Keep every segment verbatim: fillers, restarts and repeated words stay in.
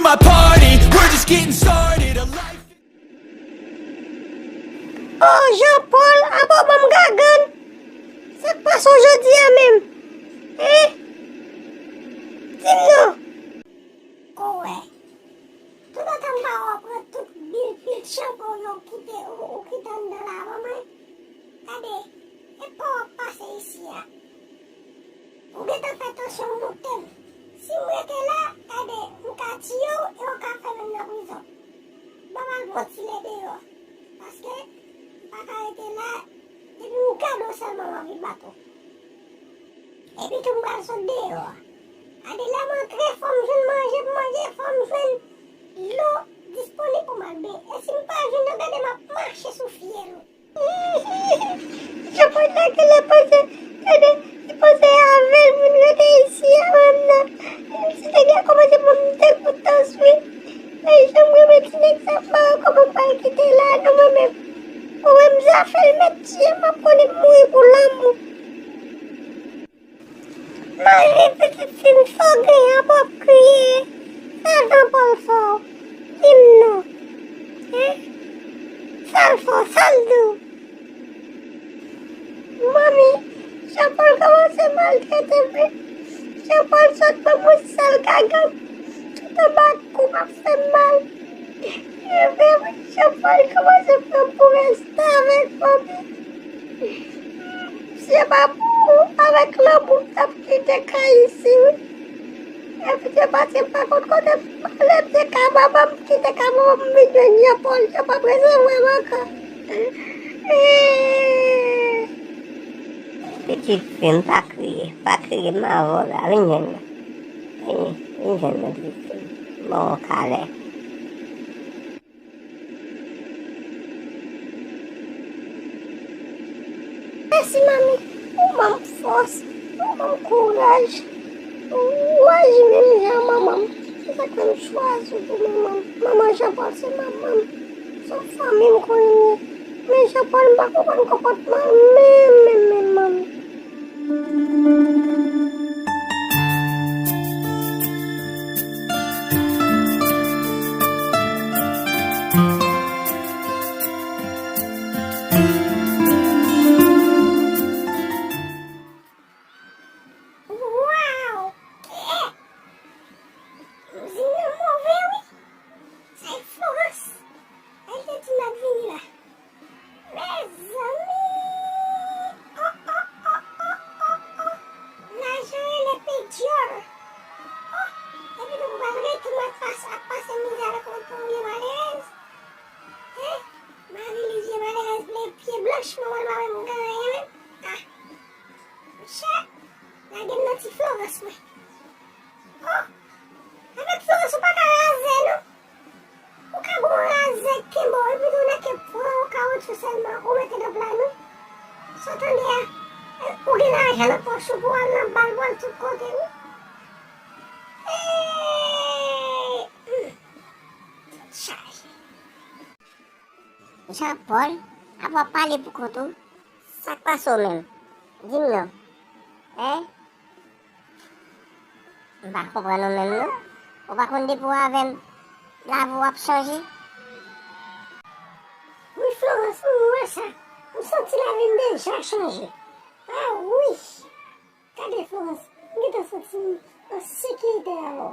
My party, we're just getting started. A life. Oh, Jean Paul, apa w ban m gagann? Sa k pase w jodi a menm? Hein? Di m non. Kowè. Toutotan m pa wè w pran tout bil pil chanpay w yo w kite, ou, ou kite anndan la avan mwen. Gade, e pa w ap pase isi a. Ou gentan fè tansyon w monte m. Si m rete la, gade, m ka tiye w e w ka fè menm nan prizon. Ban m al pran ti lè deyò. Paske m pa ka rete la, depi m gade w sèlman m anvi bat ou. Epi tou m pral sot deyò a. Gade lè m antre, fò m jwenn manje pou manje, fò m jwenn dlo disponib pou m al benyen. E si m pa jwenn yo, gade m ap mache sou fyèl ou. Jean Paul la genlè panse, gade, li panse avè l pou n rete isi a menm nan. Ti nèg la kòmanse ban m de kout tans wi. Ay, jan m renmen ti nèg sa, m pa wè kòman m pral kite la non mwen menm. Ou wè m zafè l mèt tiye m, m ap konnen m mouri pou lanmou. Mari pitit fi m, sa w genyen, apa w ap kriye? Sa Jean Paul fè w? Di m non. Hein? Sa l fè w? Sa l di w? Manmi, Jean Paul kòmanse maltrete m wi. Jean Paul sot ban m yon sèl gagann. Tout anba kou m ap fè m mal. Epi Jean Paul kòmanse pran m pou restavèk, manmi. Si se pa pou ou, avèk lanmou m t ap kite kay isi wi. Epi se paske m pa konn kote m ale, m te ka manman m kite ka manman m vin jwenn Jean Paul, Jean Paul pa presevwa m ankò. Pitit fi m, pa kriye, pa kriye, m avè w la, vin jwenn mwen. Vini, vin jwenn mwen, pitit fi m. Bon, kalè. Mèsi, manmi. Ou ban m fòs, ou ban m kouraj. Ou aji menm jan manman m. Se sa k fè m chwazi w pou manman m. Manman Jean Paul se manman m. Se yon fanmi m konnen m ye. Men Jean Paul, m pa konprann konpòtman l menm, menm, menm, manmi. Waw! Kè! Kouzin nan move wi. Sa e Florence. Èl te di m ap vini la. Mezanmi! Oh, oh, oh, oh, oh, oh. Lajan rele pedyòl. Oh, epi nou pral rete m ap pase, ap pase mizè avèk yon tonbe malerèz. Hein? Mari li vye malerèz, vle pye blanch, manman l pa wè m gen anyen menm. Ah! Monchè, lage m nan ti Florence mwen. Oh! Avèk Florence ou pa ka razè non. Ou ka gon razè k kenbe w, epi tou nan ke pran yon kawotchou sèlman, ou mete nan pla nou. Sa w tande a, ou gen lajan nan pòch ou pou w al nan bal, pou w al tout kote wi. Hey! Hmm. Tèt chaje. Jean Paul, apa w ap pale pou kont ou? Sa k pase w menm? Di m non. Hein? M pa konprann ou menm non. Ou pa konn depi w avè m, lavi w ap chanje? Wi, Florence, m wè sa. M santi lavi m deja chanje. Ah wi! Gade, Florence, m gentan santi m an sekirite avè w.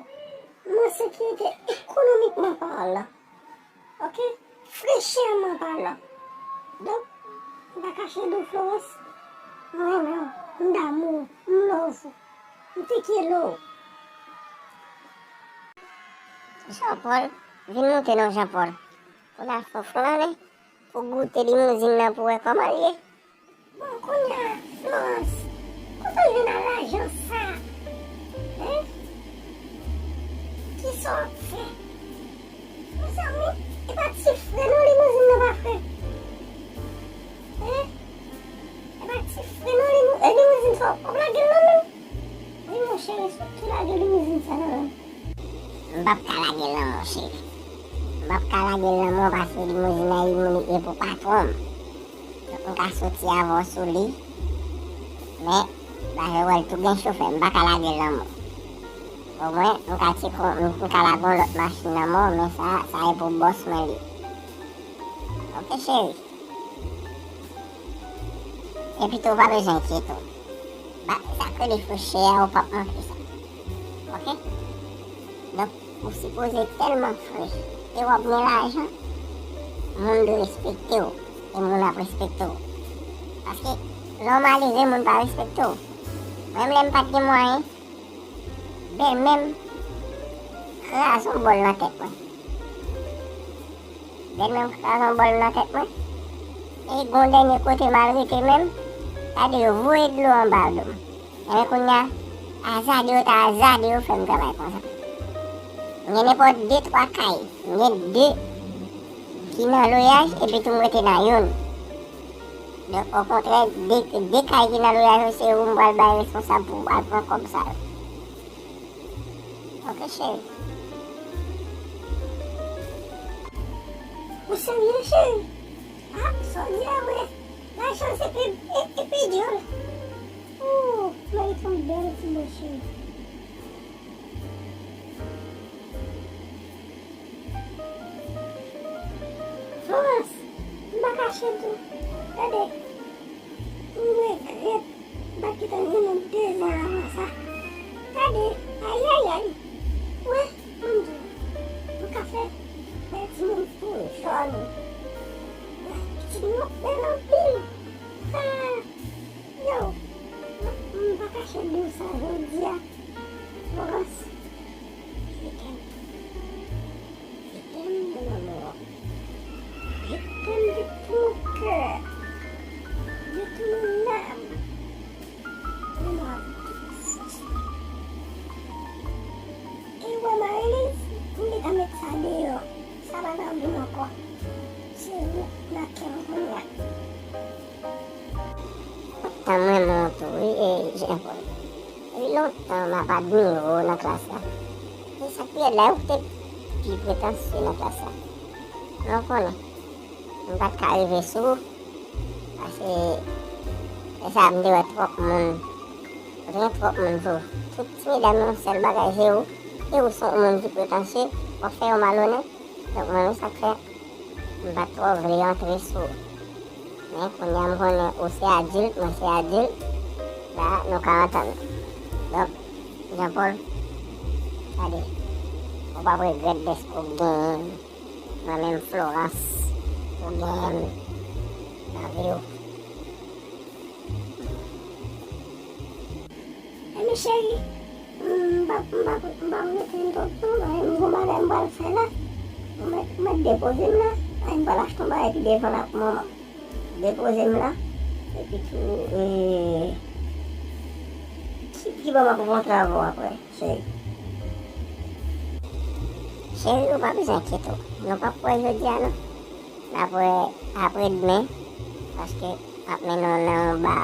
M an sekirite ekonomikman palan. Oke? Frechèman palan. Donk, m pa kache di w, Florence, m renmen w, m damou w, m love ou, m te kyelo w. Jean Paul, vin moute non, Jean Paul. Pou n al fè w flannen, pou w goute limouzin nan, pou w wè kòman l ye. Bon, kounye a, Florence, kote w jwenn a lajan sa a? Hein? Kisa w ap fè? Mezanmi, e pa ti fre non, limouzin nan pa fre. Hein? E pa ti fre non, limou-, e limouzin sa w ap lage l nan men m? Wi, monchè, sot tou lage limouzin sa nan men m. M p ap ka lage l nan men w, cheri. M p ap ka lage l nan men w paske limouzin nan e pou patwon m. Donk, m ka soti avè w sou li. Men, m pa vle wè l tou gen chofè. M pa ka lage l nan men w. Omwen, m ka tcheke, m, m ka lage yon lòt machin nan men w, men sa, sa e pou bòs mwen li. Oke, cheri. Epi tou, ou pa bezwen enkyete w. Ba, sa k rele fre chè a, ou p ap manke sa. Oke? Donk, ou sipoze tèlman fre. E w ap gen lajan, moun dwe respekte w. E moun ap respekte w. Paske, lè w malere, moun pa respekte w. Mwen menm, lè m pa t gen mwayen, bèlmè m kraze yon bòl nan tèt mwen. Bèlmè m kraze yon bòl nan tèt mwen. E gon dènye kote m al rete menm, gade yo voye dlo anba do m. Enben kounye a, azade yo ta azade yo fè m travay konsa. M gen nenpòt de, twa kay. M gen de ki nan lwayaj, epi tou m rete nan youn. Donk, okontrè, de, de kay ki nan lwayaj yo, se ou m pral bay responsab pou al pran kòb sa yo. Oke, cheri. Ou serye, cheri? Ah, sa w di a vre. Lachans epi, epi dyòl. Ooh, mwen yon bèl ti bò, cheri. Florence, m pa kache tou. Gade, m regrèt m pa t gentan jwenn ou de zan avan sa. Gade, ayayay. Wè, m di w, m ka fè bèl timoun tou jòn. Pitit mwen bèl anpil. Ah, yo, m, m pa kache di w sa jodi a. Florence, je t'aime. Je t'aime, mon amour. Je t'aime de tout mon cœur, de toute mon âme, de mon âme. E wè, Marie-Lise, m gentan met sa deyò. Sa pa nan vi m ankò. Se ou nan kè m kounye a. Tan mwen monte wi, e Jean Paul. Depi lontan m ap admire w nan klas la. E sa k pi rèd la, ou te pi pretansye nan klas la. Men w konnen, m pa t ka rive sou ou, paske lè sa a m te wè twòp moun. Ou te gen twòp moun pou ou. Tout ti medam yo, yon sèl bagay, se ou. E ou se yon moun ki pretansye, w ap fè yo malonè. Donk, mwen menm, sa k fè m pa t twò vle antre sou ou. Men kounye a m konnen ou se adilt, mwen se adilt, la nou ka antann. Donk, Jean Paul, gade, ou p ap regrèt dèske w genyen m. Mwen menm, Florence, ou genyen m nan vi w. Ebyen, cheri, m p ap, m p ap, m p ap rete twòp non, men m gon bagay m pral fè la. Ou mèt, ou mèt depoze m la. Ay, m pral achte yon bagay pi devan la pou manman. Depoze m la. Epi tou, e, ki, ki ban m ap rankontre avè w apre, cheri. Cheri, ou pa bezwen enkyete w. Nou p ap wè jodi a non. N ap wè apre demen, paske m ap mennen w nan yon ba,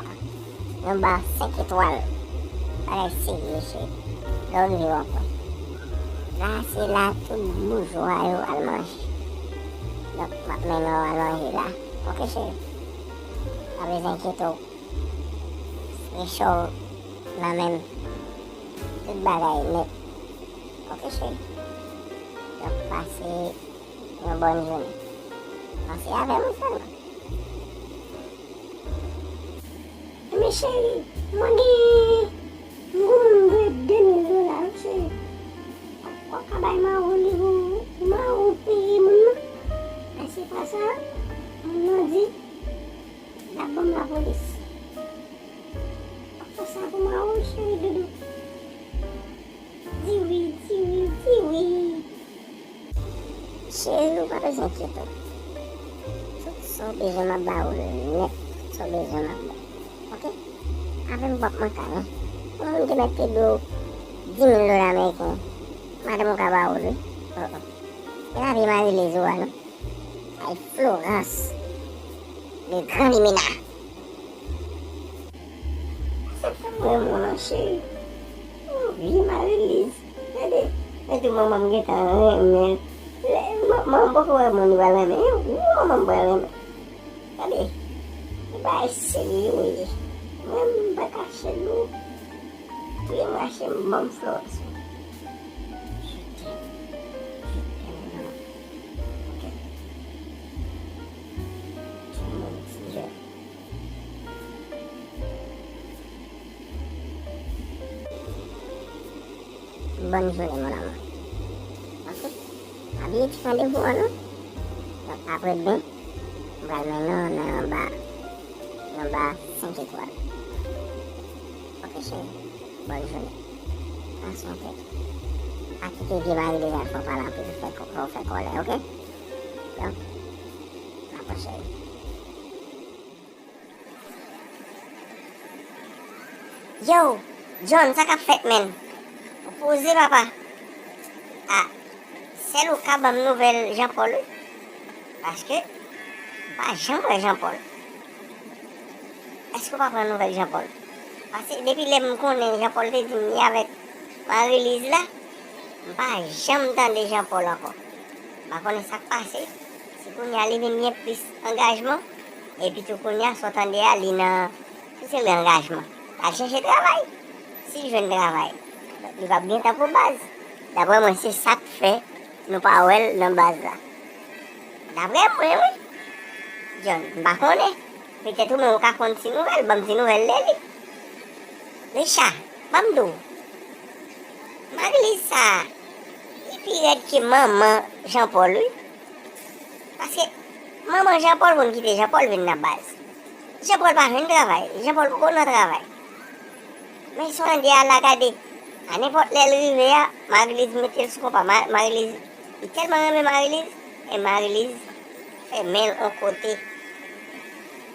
yon ba senk etwal. Bagay serye, cheri. Lè w rive, w ap wè. La, se la tout boujwa yo al manje. Donk, m ap mennen w al manje la. Oke, cheri? Pa bezwen enkyete w. Frechè w nan men m. Tout bagay nèt. Oke, cheri? Donk, pase yon bòn jounen. Panse avè mwen sèlman. Men cheri, mwen gen, m gon moun m dwe de mil dola, wi, cheri. W ap, w ap ka bay Mawou li pou, pou Mawou peye moun nan. Men se pa sa, moun nan di, l ap ban m lapolis. W ap fè sa pou Mawou, cheri doudou. Di wi, di wi, di wi. Cheri, ou pa bezwen enkyete w. Tout sa w bezwen, m ap ba ou l nèt. Tout sa w bezwen, m ap ba w. Oke? Avè m, w p ap manke anyen. Yon moun te mèt te dwe w dis mil dola ameriken. Madanm ou ka ba ou l, wi. Oh, oh. E pa vye Marie-Lise ou a, non. Ay, Florence. Le grand limena. Sa k fè m renmen w lan, cheri. Yon vye Marie-Lise. Gade, gade manman m gentan renmen l. Lè, man-, manman m poko wè moun li pral renmen. Yon gwo manman m pral renmen. Gade, yon bagay serye wi. Mwen, m pa kache l non. Touye m rache m, ban m Florence. Bonne journée, mon amour. Ok? Pa bliye ti randevou an, non? Donk, apre demen, m pral mennen w nan yon ba, yon ba senk etwal. Ok, cheri? Bonne journée. Pran swen tèt ou. Pa kite vye mari deja fè w pale anpil, fè kò-, fè w fè kòlè, ok? Donk, n ap wè, cheri. Yo, John, sa k ap fèt, menn? Ou poze, papa? A, sèl ou ka ban m nouvèl Jean Paul, wi. Paske, m pa janm wè Jean Paul. Èske w pa pran nouvèl Jean Paul? Paske depi lè m konnen Jean Paul te di m li avèk Marie-Lise la, m pa janm tande Jean Paul ankò. M pa konnen sa k pase. Si kounye a li vin gen plis angajman, epi tou kounye a sa w tande a li nan, ki se li angajman? L al chèche travay. Si l jwenn travay, li p ap gen tan pou baz. Daprè mwen, se sa k fè nou pa wè l nan baz la. Daprè mwen, wi. John, m pa konnen. Petèt ou menm ou ka konn ti nouvèl, ban m ti nouvèl de li. Richard, ban m di w. Marie-Lise sa, li pi rèd ke manman Jean Paul, wi. Paske manman Jean Paul konn kite Jean Paul vin nan baz. Jean Paul pa jwenn travay. Jean Paul poko nan travay. Men sonde a la gade. A nenpòt lè l rive a, Marie-Lise mete l sou konpa. Ma-, Marie-Lise, li tèlman renmen Marie-Lise, e Marie-Lise fèmen l yon kote.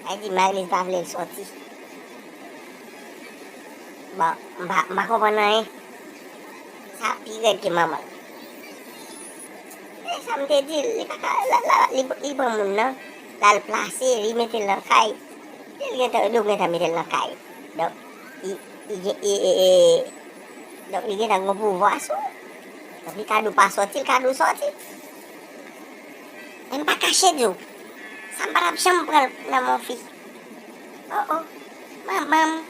Sa di Marie-Lise pa vle l sòti. Bon, m pa, m pa konprann anyen. Sa pi rèd ke manman l. E sa m te di l, li pa ka, la, la, li, li pran moun nan, l al plase, li mete l nan kay. Li gentan, yo gentan mete l nan kay. Donk, li, li gen, e, e, e, donk, li gentan gen pouvwa sou l. Donk, li ka di w pa sòti, li ka di w sòti. Men m pa kache di w, sa m pa t ap janm pran l nan men yon fi. O, o, manman m,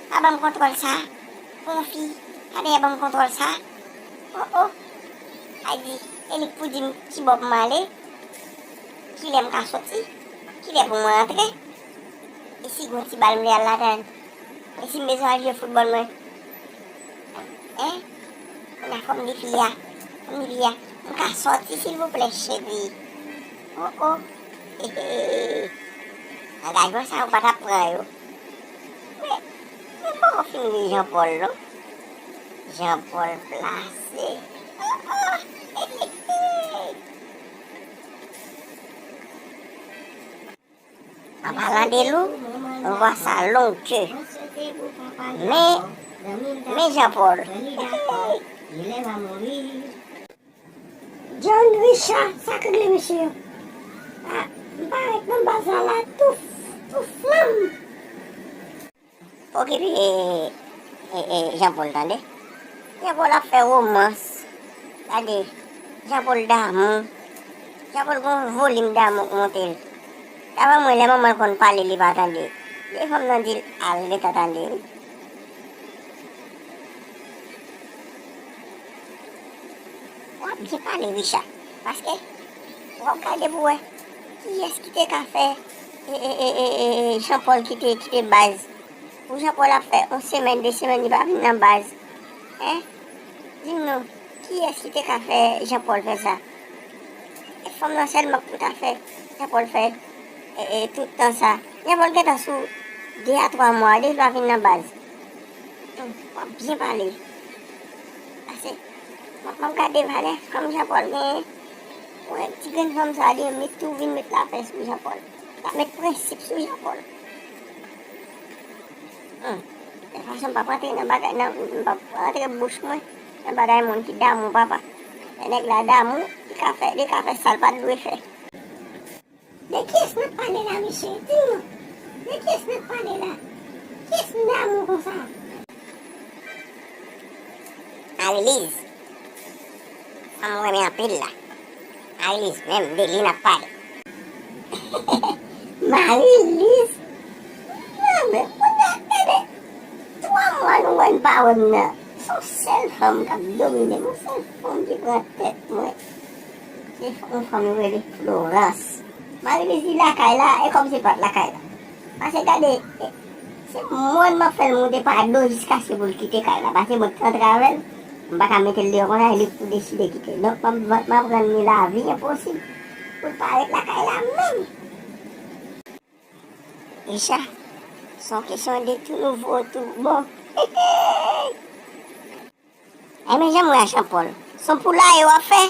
pa ban m kontwòl sa. Pou yon fi, pa dèyè ban m kontwòl sa. O, o. Sa di, e li k pou di m ki bò pou m ale, kilè m ka sòti, kilè pou mwen antre. E si gon ti bal m vle al ladan l? E si m bezwen al jwe foutbòl mwen? Hein? Kounye a fò m di fi a, fò m di fi a, m ka sòti silvouplè cheri? O, o. He, he. Angajman sa yo pa t ap pran yo. Men, men poko fin ri Jean Paul non. Jean Paul plase. O, o. He, he, he. An palan de Lou, on vwa sa long ke. Men, men Jean Paul. John Richard, sa k regle mesye yo? A, m parèt nan baz la la, tou, tou flanm. Okipe, e, e, e, Jean Paul, tande. Jean Paul ap fè womans. Tande, Jean Paul damou. Jean Paul gon volim damou k monte l. Daprè mwen, lè manman l konn pale, li pa tande. Lè fanm nan di l al, li gentan tande, wi. W ap byen pale, Richard. Paske, w ap gade pou wè kiyès ki te ka fè, e, e, e, e, e, Jean Paul kite, kite baz. Pou Jean Paul ap fè yon semèn, de semèn, li pa vin nan baz. Hein? Di m non, kiyès ki te ka fè Jean Paul fè sa? E fanm nan sèlman k pou ta fè Jean Paul fè, e, e, tout tan sa. Jean Paul gentan sou de a twa mwa, depi l pa vin nan baz. Hmm, w ap byen pale. Pase, m ap, m ap gade valè fanm Jean Paul genyen. Wè, ti grenn fanm sa li, met tou vin met lapè sou Jean Paul. L ap met prensip sou Jean Paul. Hmm. De fason m p ap rantre nan bagay, nan, m p ap rantre bouch mwen nan bagay moun ki damou, papa. Lè nèg la damou, li ka fè, li ka fè sa l pa t dwe fè. De kiyès n ap pale la, mesye? Di m non. De kiyès n ap pale la? Kiyès m damou konsa? Marie-Lise. Fanm mwen renmen anpil la. Marie-Lise, menm de li n ap pale. Marie-Lise? Mwen menm, kounye a, gade, twa mwa nou wè n pa wè m nan. Se yon sèl fanm k ap domine m, yon sèl fanm ki pran tèt mwen. Se yon fanm yo rele Florence. Marie-Lise di lakay la, e kòmsi l pa t lakay la. Paske gade, e, se mòn m ap fè l moute pa do jiskaske pou l kite kay la. Paske mwen k antre avè l, M pa ka mete l deyò konsa, e li k pou deside kite. Donk, m ap, m ap rann li lavi enposib pou l pa ret lakay la menm. Echa, se yon kesyon de tou nouvo, tou bon. Enben, jan m wè a Jean Paul, se yon poulaye w ap fè.